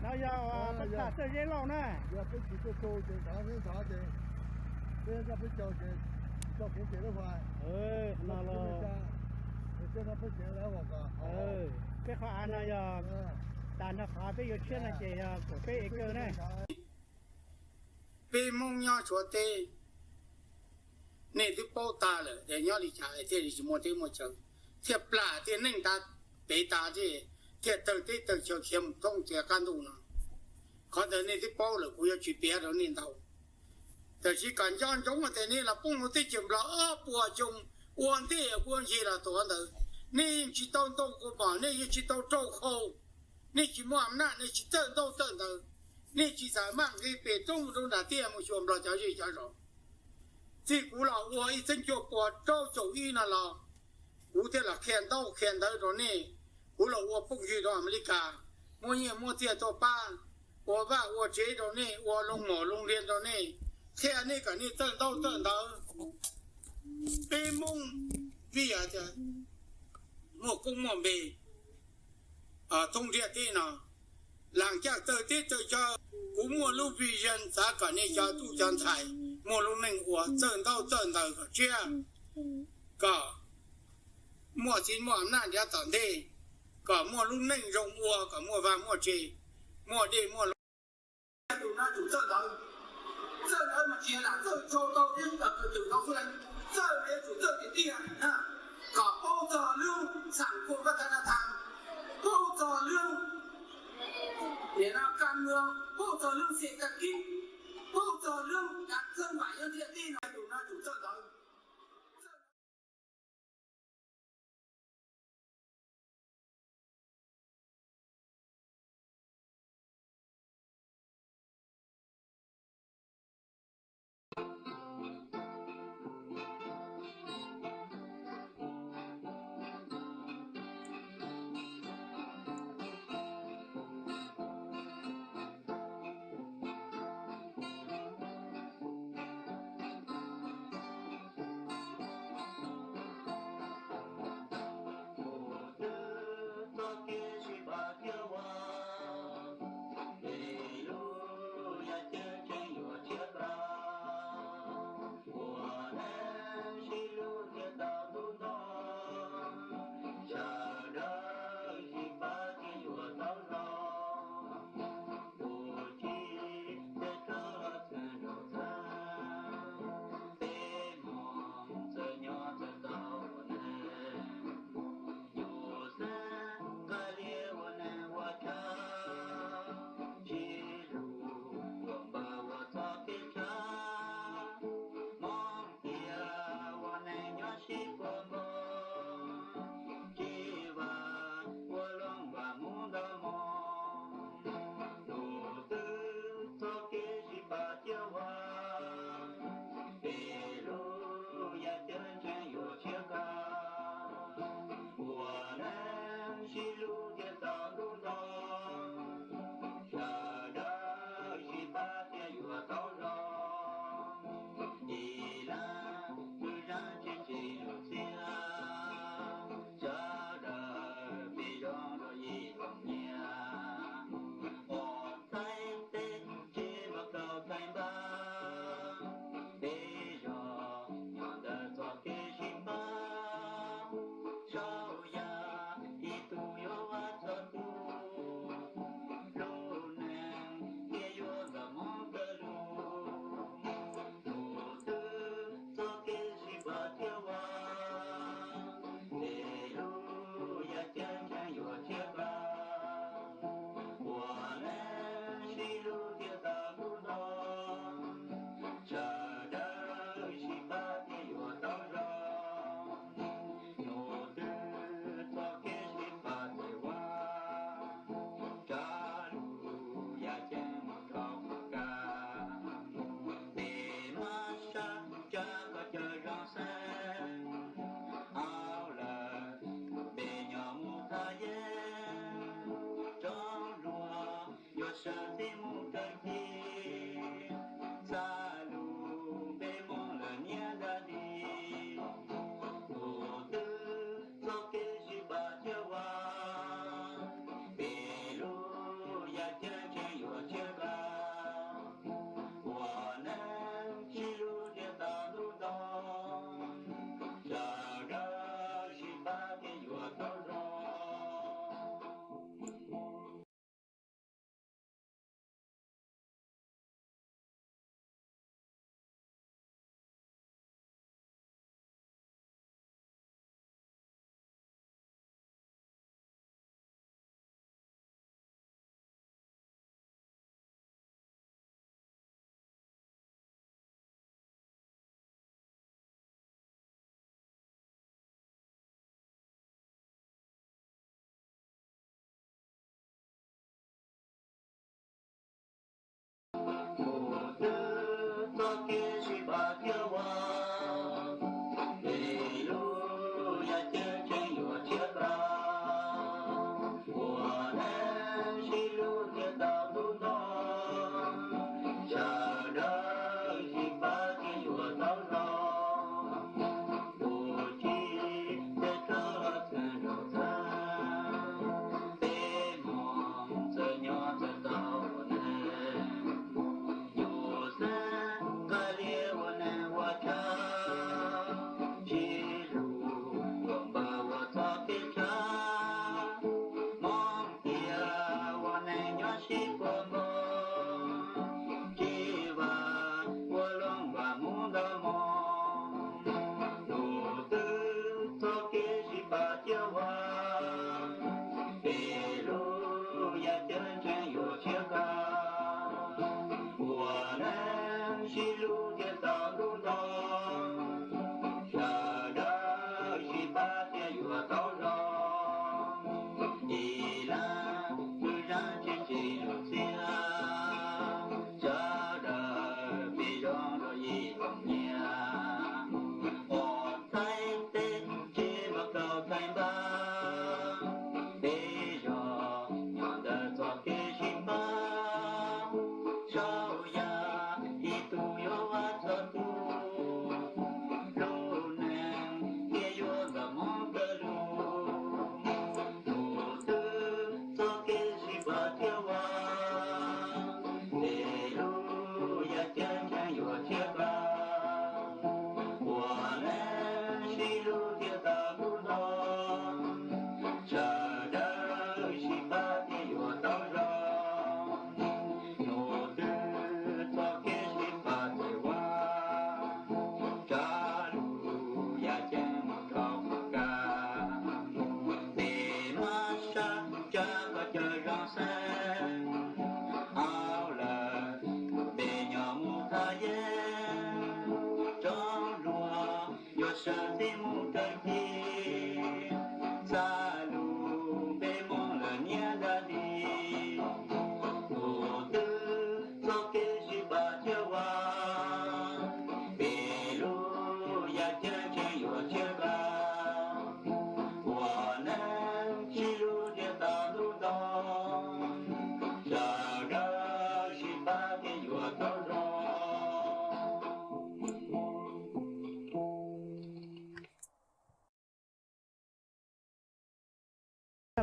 No yog peb tham txawj zeb lauj na. Yog peb tsis tuaj tu ces ntov neb ntov ces peb nrog peb caug ces tsis tau kev ces lub hais. No los peb qhov av no yog tas nrho qhov peb yuav tshiab no ces yog kom peb ev kawg na. Peb Hmoob nyob Suav teb, nej twb paub tag lawm tias nyob li cas thiaj li tsis muaj teb muaj chaw, thiaj plam thiaj neej tas pem tas thiaj, thiaj tawg teb tawg chaw khiav mus thoob txiav qab ntuj no. Qhov ntawd nej twb paub lawm, kuv yuav tsis piav rau nej ntau. Tab sis kom nco ntsoov tias nej los poob hauv teb chaws Nplog ob puas xyoo, ua ntej ua nce los tuav ntawd, nej yeej tsis tau ntoo kua mom, nej yeej tsis tau rau khau, nej tsis muaj am naj, nej tsis txawj ntaub txawj ntawv, nej tsis txawj maj nqis pem roob rau nram tiaj mus xyuas Nplog cov zej cov zos. Txij kuv los ua ib txhiab cuaj puas rau caum ib no los, kuv thiaj los qhia ntaub qhia ntawv rau nej. Kuv los ua phooj ywg rau Amelikas, muab nyiaj muab txiaj tuaj pab, ua vaj ua tsev rau nej, ua loo mom loo liaj rau nej, qhia nej kom nej txawj ntaub txawj ntawv. Peb Hmoob vim tias muaj koob muaj npe thoob ntiaj teb no, laas caj tawg teb tawg chaw. Kuv muaj lub vision xav kom nej cov tub cov ntxhais muaj lub neej ua txawj ntaub txawj ntawv kom tshiab, kom muaj txiv muaj am naj ntiav tom ntej, kom muaj lub neej zoo ua, kom muaj vaj muaj tse, muaj dej muaj los. Tus no tsum txawj ntawv, txawj ntawv mas tsis yog lam txawj tshau tau thiab tawm tawm tau xwb, txawj yuav tsum txawj tiag tiag, kom paub txog lub xam khuam vaj thab na tham, paub txog lub niam no ka mws, paub txog lub xim ka kib, paub txog lub kav txawj vam yob ntiaj teb no, tus no tsum txawj ntawv.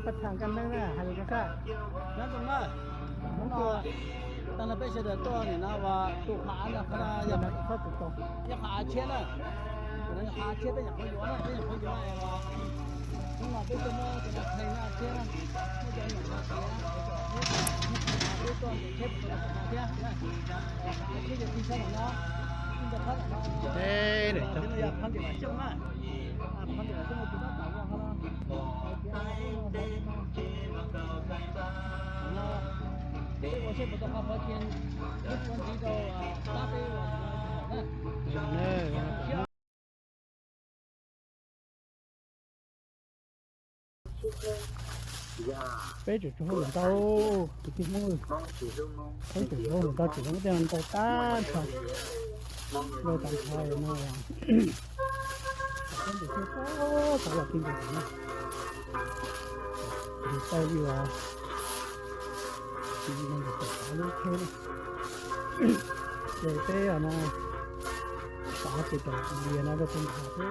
Pab tham kab neeb na, hais lus rau koj. Nyob zoo na, hnub no tag no peb sawv daws tuaj nim no uas tus qhov av no, qhov av tshiab na, qhov av tshiab peb nyuam qhuav yuav na, peb nyuam qhuav yuav. Hnub no peb tuaj muab tus no qhia no tshiab na, muab cov nyuam no qhia, peb tuaj tsheb thiab na, av tshiab yog tig sab no, tig rau qhov no, yog phab ntim vam xyooj na, phab ntim vam xyooj tus tab tom ua qhov no. Peb tseem tsis hauj lwm ntau, kwv tij Hmoob, peb tseem tsis hauj lwm ntau, tseem zoo tej no ntau tag nrho, ntau tag nrho no. Peb ntim thiab tau los tij nkaus tam no, ntim tau li uas tsis nees nkaum tawm lub tsheb na. Ces peb no xav ces tam lias no rau tau nkaus xwb.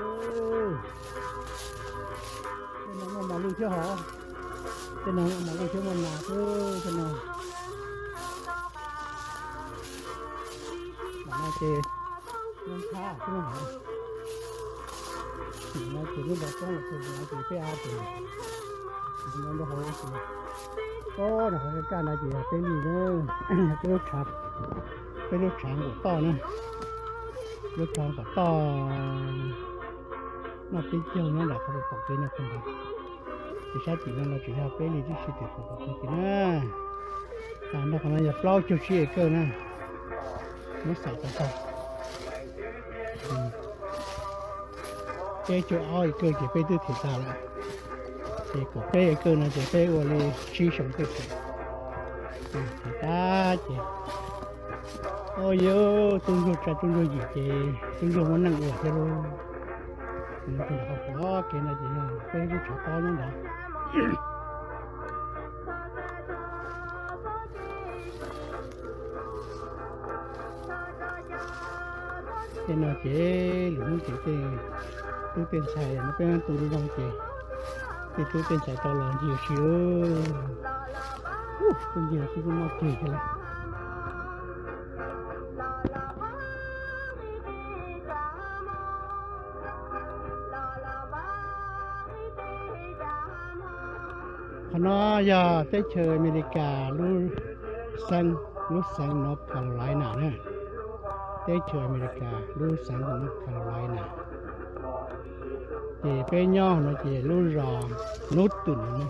Tej no muaj mas lwj thiab hov, tej no muaj mas lwj thiab muaj nas xwb tej no. Tam no ces lub nthab xwb na. Tam no ces lub nrog roob los txog tam no ces peb av ces nyob rau hauv ces, o, rau hauv kaj ntawd ces yog peb li na, peb lub tshav, peb lub tshav nqus toj na, lub tshav nqus toj noj peb caug nyob nram qhov pom kev no pem ntawd. Ces sab tim no los tseem yog peb li tib si tim qhov pom kev na. Nrog qhov no yog plaub caug tsib acre na, muab xaim tau tag. Peb caug ob acre ces peb twb them tas lawm, ces kaum peb acre no ces peb ua li tsib xyoo twb them. Them tas ces, o, yog tub ntsuag tsa tub ntsuag yim ces tub ntsuag muaj neej ua thiab lauj. Qhov pom kev no ces yog peb lub tshav pob nyob ntawd. Tej no ces lwm hnub ces tej tub tej ntxhais no peb tu zoo ces tej tub tej ntxhais rov los ncig ua si. Kuj ncig los kuj mob ceg thiab lauj. Qhov no yog teb chaws Amelikas lub xeev, lub xeev North Carolina na. Teb chaws Amelikas lub xeev North Carolina. Ces peb nyob no ces lub zos Newton no,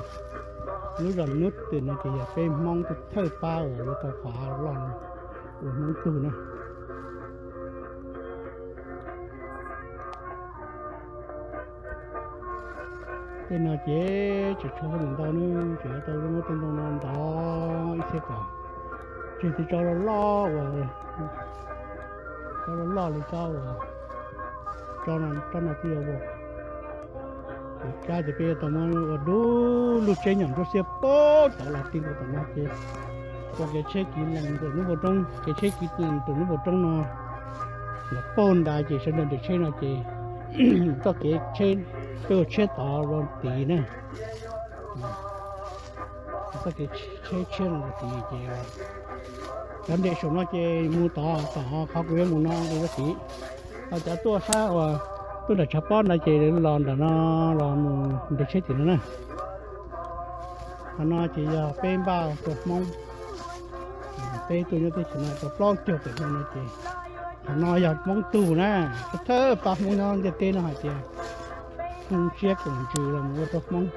lub zos Newton no ces yog peb Hmoob thawj pab uas yuav tau qhov av loj no ua Hmoob tug na. Tej no ces tseem tshuav hauj lwm ntau ne, tseem yuav tau muab tej ntoo no ntov ib txhiab kom tseg tej tsob loj loj uas, tsob loj loj li tsob uas, tsob no twb yuav ua. Ces kab ces peb yuav tau muab ua du lug tsheb nyom nruab xiab puag tod los tij nkaus tom no ces ua kev tsheb kiv lees ntawm lub npoo roob, kev tsheb kiv lees ntawm lub npoo roob no los puag nrad ces sawv daws nres tsheb no ces txoj kev tsheb, peb ua tsheb tod los tid na. Txoj kev tsheb tshiab no los tid ces cov nres saum no ces mus tod, tom qhov kuv yuav mus no los tid. Ho cov tuaj sab uas tuaj nram tshav pob ntawd ces los nram no los mus nres tsheb tim no na. Qhov no ces yog peb npaj tua Hmoob, peb tuaj nyob teb chaws no tau plaub caug pawg hnub no ces qhov no yog Hmoob tug na, thawj pab Hmoob nyob ntiaj teb no hais tias koom siab koom ntsws los mus ua rau Hmoob.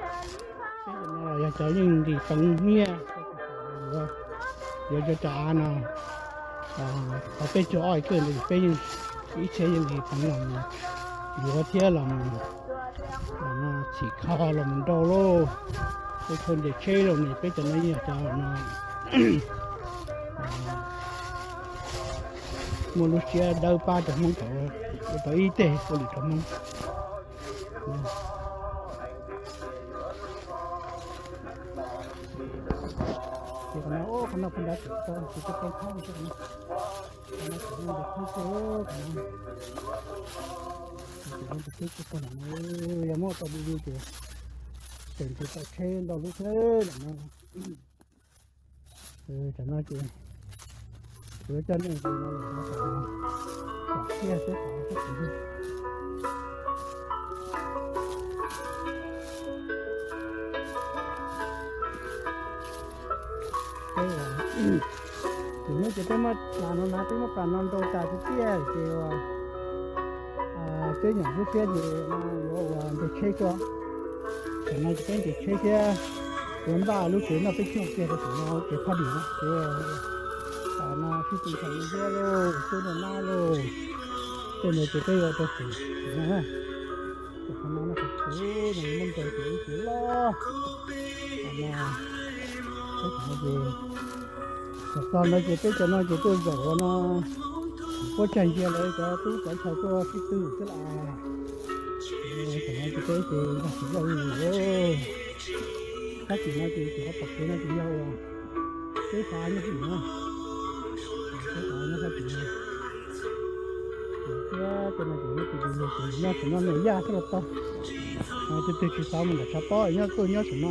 Peb cov no los yog cov yeej nqis peev nyiaj, yuav cov av no, qhov peb caug ob acre ntawd peb yeej ib txhia yeej nqis peev los mus yuav thiab los mus txhim kho los mus nrau lauj. Peb thawj nres tsheb los ne, peb cov no yeej yog cov no muaj lub siab dawb pab rau Hmoob tau, ua tau ib teg ua lwm rau Hmoob. Ces qhov no, qhov no pheej nrad tseem tau tsis tau tau thob li, qhov no tseem zoo nrad thob kawg, qhov no tseem zoo nrad thob kawg, yog muab tau du du ces Tseem tsis tau tsheb ntau lub thiab no. Tam no ces kuv coj nej mus no lawm no, kom tiag xwb kom sab tid. Ces nyob ces peb muab plas no na, peb muab plas no nrau tas tiag tiag ces ua peb nyuam lub siab ces yuav ua nce tsheb tuaj. Tam no ces peb nce tsheb thiab yuav npaj lub tsev noj peb caug kiag rau saum no ces phaj dim na ces no sib tw nrhiav ib yam lauj, tub nrog nab lauj, tej ntawd ces peb yuav rau saum no na. Ces qhov no no qhov tsev no muab nrau ces ib tsev loj. Tam no ces tom txog ntawd ces peb cov no ces tuaj zaum ua no, puab tsag ncia lawv cov tub cov chaw tuaj sib tw xwb las. Tam no ces peb ces yog tsis yog li lauj. Sab tim no ces tsis qhov pom kev no ces yog ua peb xav nyob tim no, peb xav nyob sab tim no. Thiab tej no ces nyob tim lug ces nyob saum no nws yaj xwb los tau. Tus twg tsis xav mus nram tshav pob nyob tuaj nyob saum no.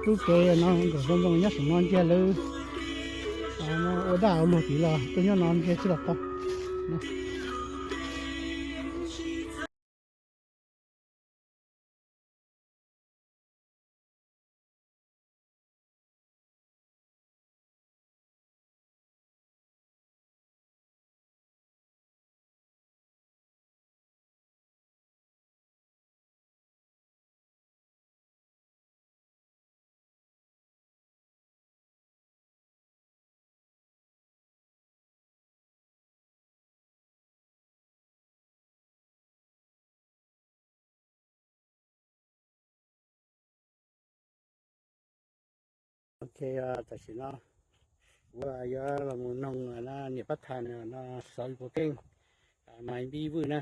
Tub kev no nkawm zoo zoo nyob saum no ntsiag lawv ua daj ua luag tid los tuaj nyob no ntsiag xwb los tau. Ok, tam sim no kuv yuav los mus noog niam Pab Thas no xav puas keej mas npib vwj na.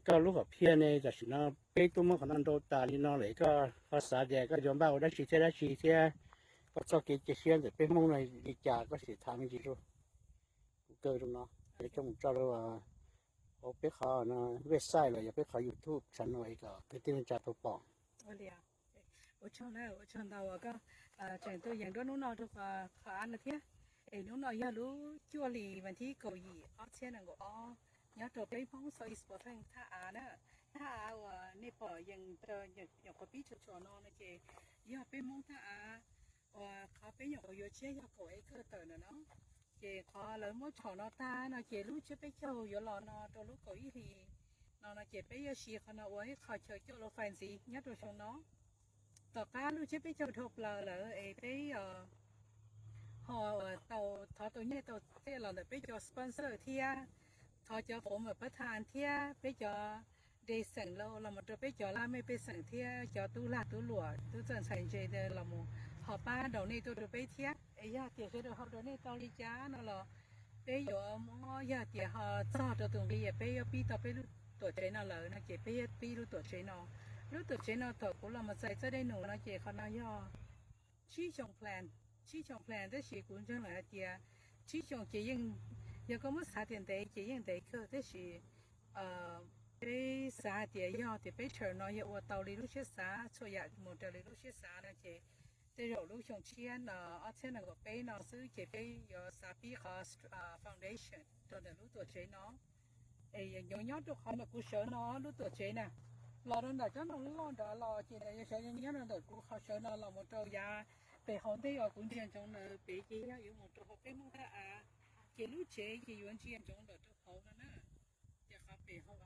Koj lub hom phiaj ne, tam sim no peb twb muab qhov no nrau tas li no lawm, koj ho xav tias koj yuav npaj ua dab tsi thiab dab tsi thiab, koj txoj kev cia siab ntawm peb Hmoob no li cas, koj sim tham me ntsis rau kuv kaw rau no, yuav coj mus tso rau hauv peb qhov no website los yog peb qhov YouTube channel kom kwv tij neej tsa tau pom. Ua tsaug na, ua tsaug ntau uas koj tseem tuaj yeem dua hnub no rau qhov av no thiab. Es hnub no yog lub cuaj hli vas thib kaum yim ob txhiab nees nkaum ob, nyob rau peb Hmoob South East Portland thaj av na. Thaj av uas nej pom yees rau nyuam qhuav pib tshua tshua no no ces yog peb Hmoob thaj av uas qhov peb nyuam qhuav yuav tshiab yog kaum acre tawm ntawm no. Ces qhov lawv muab tshom no tag no ces lub tsiab peb caug yuav los no rau lub kaum ib hli no no ces peb yuav siv qhov no ua ib qho chaw coj lub fais ntxiv nyob rau xyoo no. Tom qab lub tsiab peb caug dhau plaws lawm es peb ho tau thov tau nyiaj tau txiaj los ntawm peb cov sponsor thiab, thov cov fov mam pab tha thiab peb cov de xeem los los mus rau peb cov laj mej pej xeem thiab cov tub lag tub luam tub txawj ntxhais ntse los mus ho pab donate tuaj rau peb thiab. Es yog tias sawv daws ho donate tau li cas no los peb yuav muab, yog tias ho txog rau tus nqi peb yuav pib tau peb lub tuam tsev no lawm no ces peb yuav pib lub tuam tsev no. Lub tuam tsev no thaum kuv los mus txais txoj dej num no ces qhov no yog tsib xyoo plan, tsib xyoo plan tab sis kuv ntseeg lawm hais tias tsib xyoo ces yeej, yog koj muab xav tias ntev ces yeej ntev kawg tab sis peb xav hais tias yog tias peb chaw no yog ua tau li lub siab xav, txhua yam mus raws li lub siab xav no ces tej zaum lub xyoo tshiab no ob txhiab nees nkaum peb no xwb ces peb yuav xav pib qhov foundation rau ntawm lub tuam tsev no. Es yuav nyob rau qhov ntawm kuv sawv no lub tuam tsev na, los rau ntawm cov ntoo loj nrad los ces yuav sawv nyob rau ntawm kuv qhov sawv no los mus rau yav pem hauv ntej uas kuv ntsia ntsoov ntawd pem ces yog yuav mus rau hauv peb Hmoob thaj av. Ces lub tsev ces yuav ntsia ntsoov ntawm rau hauv no na. Ces qhov pem hauv,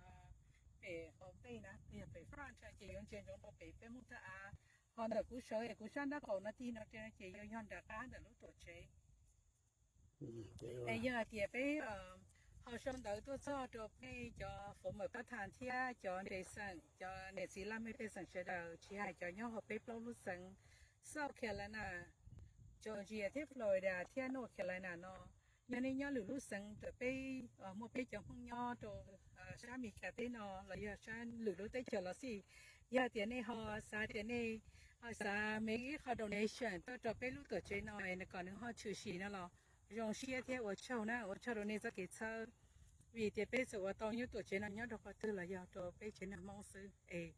pem hauv ntej na, yog pem front ces yuav ntsia ntsoov rau pem peb Hmoob thaj av. Ho ntawm kuv sawv es kuv sab nraub qaum no tig no ces yuav yog nram qab ntawm lub tuam tsev. Es yog hais tias peb ho sau ntawv tuaj txog rau peb cov fov mawm pab tha thiab cov nres xeem, cov niam txiv laj mej pej xeem sawv daws tsis hais cov nyob hauv peb plaub lub xeev, South Carolina, Georgia thiab Florida thiab North Carolina no, yog nej nyob lwm lub xeev ntawm peb, muaj peb cov Hmoob nyob rau sab Amelikas teb no los yog sab lwm lub teb chaws los xij, yog tias nej ho xav tias nej ho xav me ib qho donation tuaj rau peb lub tuam tsev no es kom nws ho tshwm sim no los zoo siab thiab ua tsaug na, ua tsaug rau nej txoj kev txhawb. Vim tias peb txawm ua tau nyob tuam tsev no nyob rau qhov twg los yog rau peb tsev neeg Hmoob xwb es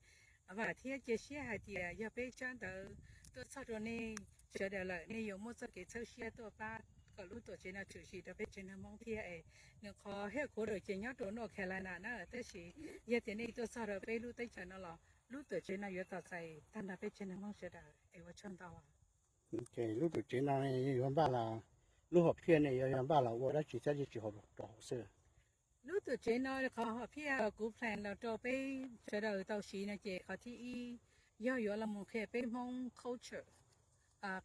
Vam thiab cia siab hais tias yog peb tsab ntawv tuaj txog rau nej sawv daws lawm, nej yuav muaj txoj kev txhawb siab tuaj pab kom lub tuam tsev no tshwm sim rau peb tsev neeg Hmoob thiab es nws qhov headquarter ces nyob rau North Carolina na, tab sis yog tias nej tuaj txog rau peb lub teb chaws no los lub tuam tsev no yuav tos txais tag nrho peb tsev neeg Hmoob sawv daws es ua tsaug ntau. Lub tuam tsev no yuav npaj los, lub hom phiaj ne yuav npaj los ua dab tsi thiab tsis hauv rau hauv xwb? Lub tuam tsev no qhov hom phiaj kuv plan los rau peb sawv daws tau siv no ces qhov thib ib yog yuav los mus qhia peb Hmoob culture,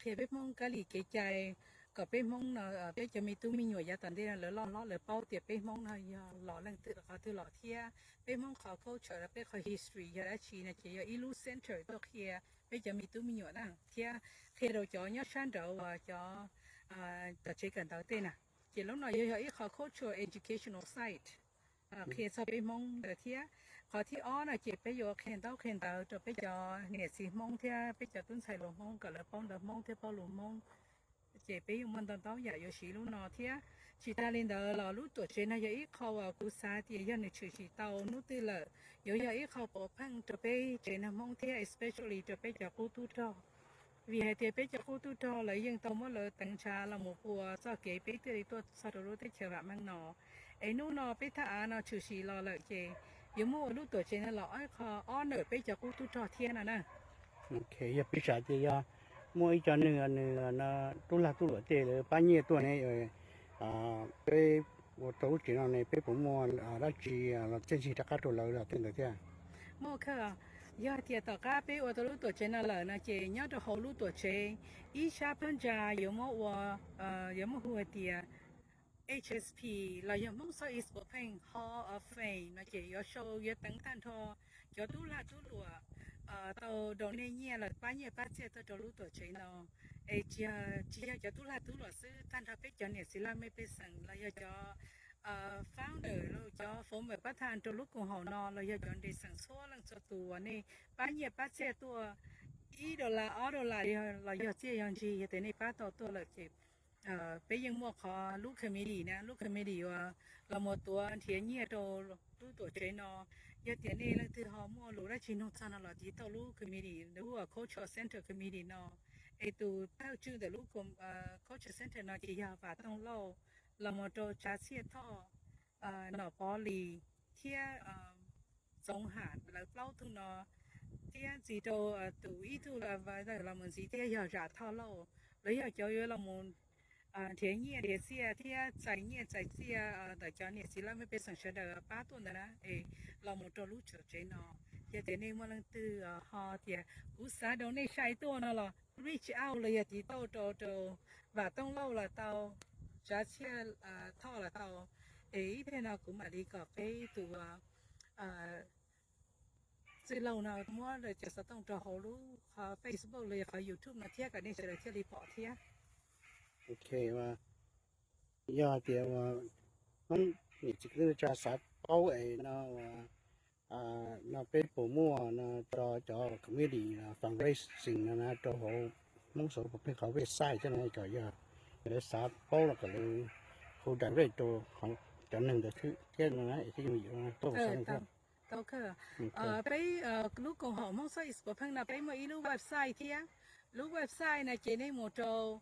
qhia peb Hmoob kab li kev cai, kom peb Hmoob no, peb cov me tub me nyuam yav tom ntej no lawv loj hlob lawv paub tias peb Hmoob no yog los leej twg qhov twg los thiab peb Hmoob qhov culture, peb qhov history yog dab tsi no ces yog ib lub center tuaj qhia peb cov me tub me nyuam na thiab qhia rau cov nyob sab nraud uas cov tom tsev kawm ntawv tej na. Ces lub no yuav yog ib qho cultural educational site qhia txog peb Hmoob ntawd thiab. Qhov thib ob no ces peb yuav qhia ntaub qhia ntawv rau peb cov niam txiv Hmoob thiab peb cov tub ntxhais hluas Hmoob kom lawv paub ntawv Hmoob thiab paub lus Hmoob. Ces peb yuav muaj ntau ntau yam yuav siv lub no thiab. Tsis tas li ntawd los lub tuam tsev no yog ib qho uas kuv xav tias yog nws tshwm sim tau hnub twg lawm yuav yog ib qho puav pheej rau peb tsev neeg Hmoob thiab especially rau peb cov qub tub rog. Vim hais tias peb cov qub tub rog lawv yeej tau muab lawv teev ntshav los mus ua txoj kev peb thiaj li tuaj txog rau lub teb chaws vam meej no. Es hnub no peb thaj av no tshwm sim los lawm ces yuav muab ua lub tuam tsev no los ib qho honor peb cov qub tub rog thiab no na. Yog piv xam tias yog muaj ib co neeg nws tub lag tub luam tej lawv pab nyiaj tuaj ne, peb ua tau lub tsev no ne peb puas muaj dab tsi los txiaj ntsig rov qab rau lawv los tej ntawd thiab? Muaj kawg. Yog tias tom qab peb ua tau lub tuam tsev no lawm no ces nyob rau hauv lub tuam tsev ib sab phab ntsa yuav muab ua, yuav muab hu hais tias H S P los yog Hmoob South East Pohnpeiñ Hall of Fame no ces yuav sau yuav teev tag nrho cov tub lag tub luam tau donate nyiaj los pab nyiaj pab txiaj tuaj rau lub tuam tsev no. Es tsis yog cov tub lag tub luam xwb, tag nrho peb cov niam txiv laj mej pej xeem los yog cov founder los cov former pab thaj rau lub koom haum no los yog cov nres xeem txhua leej txhua tus uas nej pab nyiaj pab txiaj tuaj ib dollar ob dollar los yog txiaj yog ntsig, yog tias nej pab tau tuaj lawm ces peb yeej muaj qhov lub committee na, lub committee uas los mus tuav nrhiav nyiaj rau lub tuam tsev no. Yog tias nej leej twg ho muaj lus dab tsi nug txog no los tiv tauj lub committee, lub cultural center committee no. Es tus thawj tswj ntawm lub cultural center no ces yog Vam Tooj Lauj, los mus rau Tsav Txhiaj Thoj, Nom Pov Lis thiab Txoov Ham, lawv plaub tug no, thiab ntxiv rau tus ib tug los mus ntxiv thiab yog Zam Thoj Lauj. Lawv yog cov yuav los mus nrhiav nyiaj nrhiav txiaj thiab txais nyiaj txais txiaj ntawm cov niam txiv laj mej pej xeem sawv daws pab tuaj ntawd na, es los mus rau lub tuam tsev no. Yog tias nej muaj leej twg ho tias kuv xav donate sai tuaj no los reach out los yog tiv tauj rau rau Vam Tooj Lauj los tau, Tsav Txhiaj Thoj los tau. Es ib pliag no kuv mam li kom peb tus txwj laug no muab cov xov tooj rau hauv lub qhov Facebook los yog qhov YouTube no thiab kom nej sawv daws thiaj li pom thiab. Ok, yog tias ua Hmoob niam txiv kwv tij neej tsa xav paub es no, no peb puas muaj no rau cov community fundraising no na rau hauv Hmoob South East Pohnpeiñ qhov website thiab no, kom yog lawv xav paub los kom lawv hu direct rau cov neeg ntawd thiab no na, es thiaj yuav tuaj ua xov tooj thiab. Tau kawg. Peb lub koom haum Hmoob South East Pohnpeiñ no peb muaj ib lub website thiab. Lub website no ces nej mus rau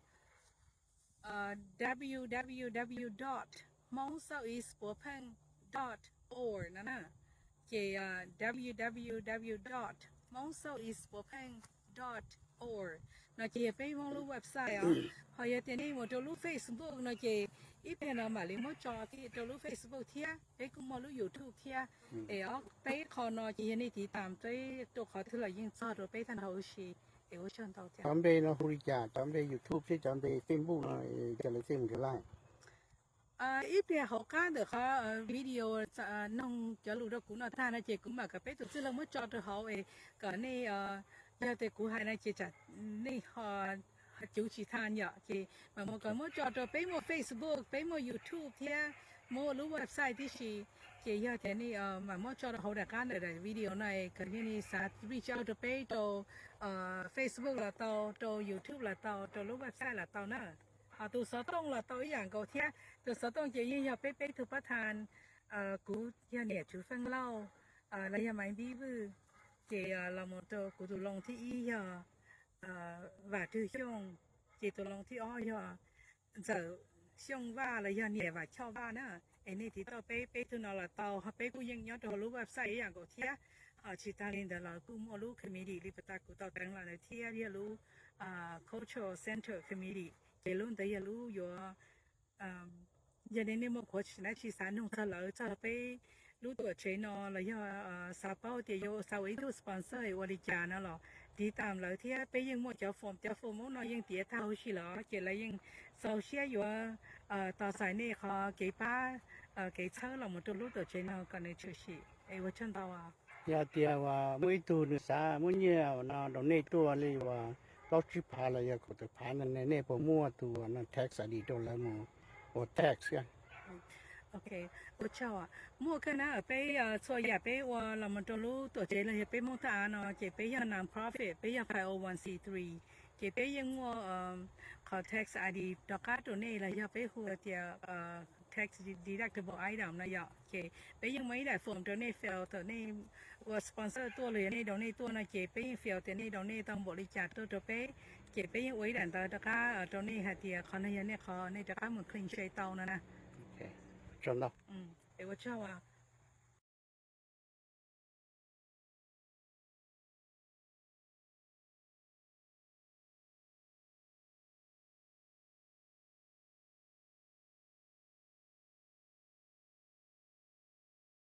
www dot hmong southeast puapheej dot org no na. Ces www dot hmong southeast puapheej dot org no ces yog peb Hmoob lub website os. Ho yog tias nej mus rau lub Facebook no ces ib pliag no mam li muab tso rau lub Facebook thiab, peb kuj muaj lub YouTube thiab. Es ob peb qho no ces yog nej tiv tam peb rau qhov twg los yeej txog rau peb tag nrho huv si. Es ua tsaug ntau thiab. Cov npe no hu li cas, cov npe YouTube thiab cov npe Facebook no, cov lawv thiaj mus nrhiav laj? Ib pliag hauv qab ntawm qhov video noog cov lus rau kuv no tag no ces kuv mam kom peb tus txwj laug muab tso rau hauv es kom nej, yog tias kuv hais no ces tsam nej ho cuv tsis tha yom, ces mam mus kom muab tso rau, peb muaj Facebook, peb muaj YouTube thiab muaj lub website tib si. Ces yog tias nej mam muab tso rau hauv daim qab ntawm daim video no es kom nej xav reach out rau peb rau Facebook los tau, rau YouTube los tau, rau lub website los tau na. Ho tus xov tooj los tau ib yam nkaus thiab. Tus xov tooj ces yeej yog peb peb tug pab tha, kuv yog niam Tswv Feej Lauj, los yog Maiv Npib Vwj, Ces los mus rau kuv tus loo thib ib yog Vam Rwg Xyooj, ces tus loo thib ob yog Ntxawm Xyooj Vaj los yog niam Vam Choj Vaj na. Es nej tiv tauj peb, peb tug no los tau, peb kuj yeej nyob rau hauv lub website ib yam nkaus thiab. Tsis tas li ntawd los kuj muaj lub committee li puas tas kuv tau teev los ntawd thiab, yog lub cultural center committee, ces lub ntawd yog lub yuav yog nej, nej muaj qhuav tsis dab tsi xav nug txog lawv txog peb lub tuam tsev no los yog xav paub tias yuav xav ua ib tug sponsor ua li cas no los tiv tam lawv thiab. Peb yeej muaj cov form, cov form ub no yeej tiav tag huv si lawm, ces lawv yeej txaus siab yuav tos txais nej qhov kev pab, kev txhawb los mus rau lub tuam tsev no kom nws tshwm sim. Es ua tsaug ntau. Yog tias uas muaj ib tug nws xav muab nyiaj no rau nej tuaj li uas plaub tsib phav los yog kaum tawm phav no, nej puas muaj tus tax ID rau lawv mus ua tax? Ok, ua tsaug. Muaj kawg na, peb txhua yam peb ua los mus rau lub tuam tsev los yog peb Hmoob thaj av no ces peb yog non-profit, peb yog five oh one c three, ces peb yeej muaj qhov tax ID rov qab rau nej los yog peb hu tias tax deductible item no yom. Ces peb yeej muaj ib daim form rau nej fill, thaum nej ua sponsor tuaj los yog nej donate tuaj no ces peb yeej fill tias nej donate tau npaum li cas tuaj rau peb, ces peb yeej ua ib daim ntawv rov qab rau nej hais tias qhov no yog nej qhov, nej rov qab mus clean slate tau no na. Ua tsaug.